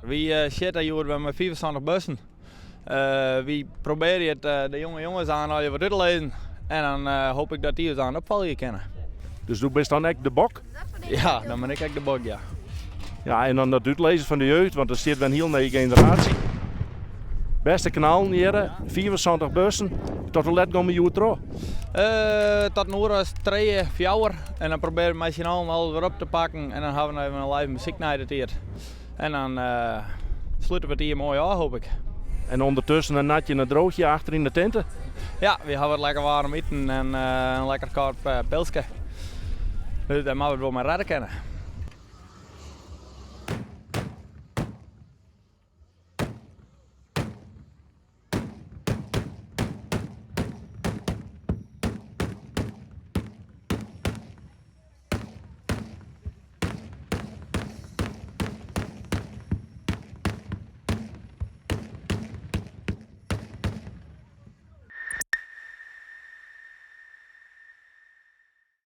Wy sitte hjoed wer mei 75 bussen. Wy probearje it de jonge jonges aan allegear wat út te lizzen. En dan hoop ik dat dy ús aan opfolgje kinne. Dus do bist dan ek de bok? Ja, dan bin ik ek de bok, ja. Ja, en dan dat útlizzen fan de jeugd, want der stiet wer in hiel nije generaasje. Bêste knallen hjirre, 75 bussen. Tot hoe let gean we hjoed troch? Tot in oere as trije, fjouwer. En dan probearje we mei syn allen alles wer op te pakken. En dan hawwe we noch even in live muzyk nei de tiid. En dan slute we it jier moai ôf, hoop ik. En ûndertusken in natje en in droochje achter yn de tinte? Ja, wy hawwe wat lekker waarm iten en in lekker kâld pilske. Dus dêr moatte we it wol mei rêde kinne.